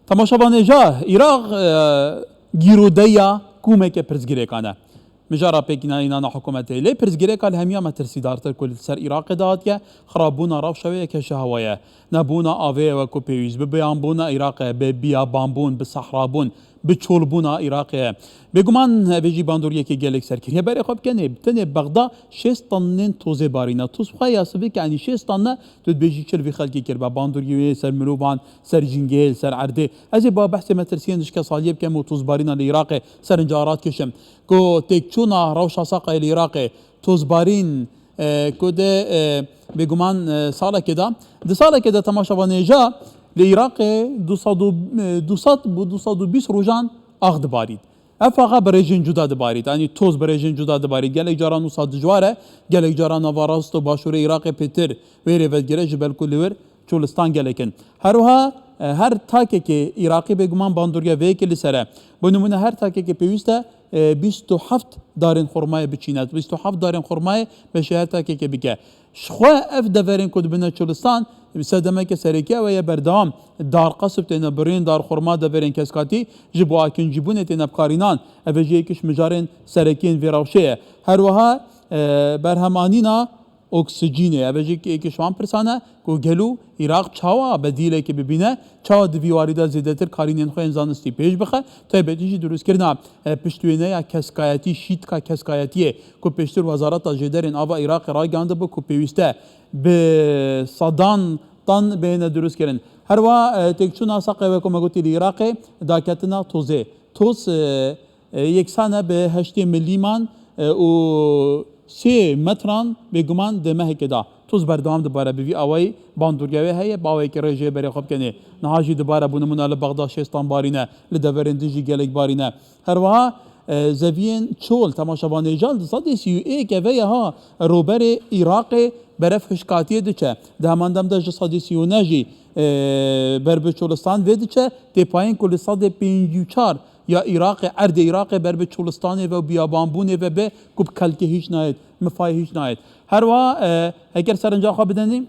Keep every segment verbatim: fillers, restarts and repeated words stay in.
Temaşevanê ja Iraq, e, gîrodeya komeke pirsgirêkan e. Mijara pêkînayîna na hikûmetê. Lê pirsgirêka li hemiya metirsîdartir ku li ser Iraqê de hatiye, xirabûna rewşa wê ye, kêşehewa ye. Nebûna avê ye wekû pêwîst, bi biyanbûna Iraqê, bi biyabanbûn, bi sehrabûn, bi çolbûna Iraqê ye. Bêguman ev ê jî bandoriyekê gelek serkiriye. Berê xwe bikenê, tenê Bexda şêst tonên tozê barîne. Toz xwe ya sivik, yanî şêst ton ne, tu dibêjî çi li vî xelkê kiribe. Bandoriyê wê ser mirovan, ser jîngehê, ser erdê. Ez ê ba behsê metirsiyên hişkesaliyê bikem û tozbarîna li Iraqê serinca rat kişim. Ku têkçûna rewşa saqa yê li Iraqê, tozbarîn, e, ku de, e, bêguman, e, salekê de, di salekê de temaşevanê ja li Iraqê du sed û, e, du sed bo du sed û bîst rojan ax dibarît. Ev axa bi rêjên cuda dibarît, yanî toz bi rêjên cuda dibarît. Gelek caran wisa dijwar e, gelek caran nava rast û başûrê Iraqê pêtir wê rê vedgire, ji ber ku li wir çolistan gelek in. Her wiha, e, her takekê Iraqî bêguman bandoriya vê yekê li ser e. Bo nimûne her takekê pêwîst e, e, bîst û heft darên xurmayê biçîne, bîst û heft darên xurmayê beşê her takekê bike. Ji xwe ev deverên ku dibine çolistan, sedemeke serekî ew ye, berdewam dar qesib têne birîn, dar xurma, deverên keskatî ji bo akincîbûnê têne bikarînan. Ev ê jî yek ji mijarên serekî yên vê rewşê ye. Her wiha, e, berhemanîna oksijînê. Ev ê jî yek ji wan pirsan e ku gelo Iraq çawa bedîlekê bibîne, çawa di vî warî de zêdetir karînên xwe yên zanistî pêş bixe, taybetî jî dirûstkirina, e, piştwêneya keskayetî, şîtka keskayetiyê ku pêştir Wezareta Jêderên Ava Iraqê ragihandibû ku pêwîst e bi sedan ton bihêne dirûstkirin. Her wiha, e, têkçûna saqê, wek ku me gotî, li Iraqê daketina tozê. Toz, e, e, yeksan e bi heştê milîman, e, û sê metran bêguman di mehekê de. Toz berdewam dibare, bi vî awayî bandoriya wê heye, bi awayekî rêjê berê xwe bikenê. Niha jî dibare, bo nimûne li Bexda şêst ton barîne, li deverên din jî gelek barîne. Her wiha, e, zeviyên çol, temaşevanê ja, di sedê sî û êk ve ya ha rûberê Iraqê berev hişkatiyê diçe. Di heman dem de ji sedê sî û neh jî, e, ber bi çolistan vê diçe, tê payîn ku li sedê pêncî û çar ya Iraqê, erdê Iraqê ber bi çolistanê ve û biyabanbûnê ve be ku bi kelkê hîç nayêt, mifayê hîç nayêt. Her wiha, e, heger serinca xwe bidenî,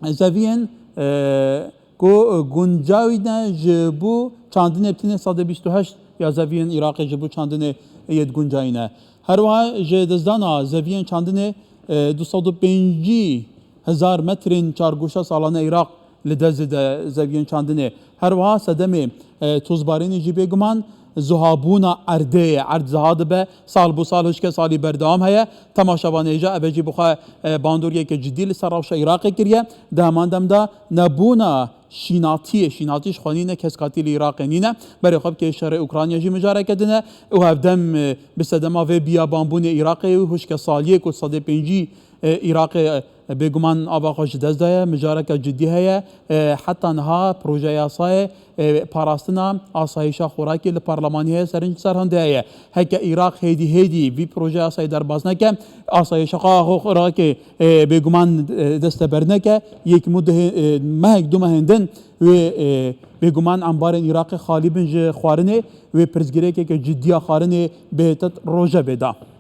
zeviyên, e, ku guncayî ne ji bo çandinê, bi tenê sedê bîst û heşt ya zeviyên Iraqê ji bo çandinê yê diguncayî ne. Her wiha ji dizdana zeviyên çandinê, e, du sed û pêncî hezar metrên çargoşa salane Iraq li dest dide zeviyên çandinê. Her wiha sedemê, e, tozbarînê jî bêguman zihabûna erdê ye. Erd ziha dibe, sal bo sal hişkesalî berdewam heye. Temaşevanê ja, ev jî bi xwe, e, bandoriyeke cidî li ser rewşa Iraqê kiriye. Di heman dem de nebûna şînatiyê, şînatî ji xwe nîne, keskatî li Iraqê nîne. Berê xwe bike şerê Ukrayna jî mijareke din e. Û hevdem, e, bi sedema vê biyabanbûnê Iraqê û hişkesaliyê ku sedê pêncî, e, Iraqê, e, bêguman ava xwe ji dest daye, mijareke cidî heye. E, heta niha proje yasayê, e, parastina asayîşa xorakê li parlemanê heye, serinc ser hindê heye. Heke Iraq hêdî hêdî vî proje yasayê derbas neke, asayîşa xwe xorakê, e, bêguman, e, desteber neke, yek mû duhê, e, mehek du mehên din wê, e, bêguman embarên Iraqê xalî bin ji xwarinê, wê pirsgirêkeke cidî ya xwarinê bihête rojevê de.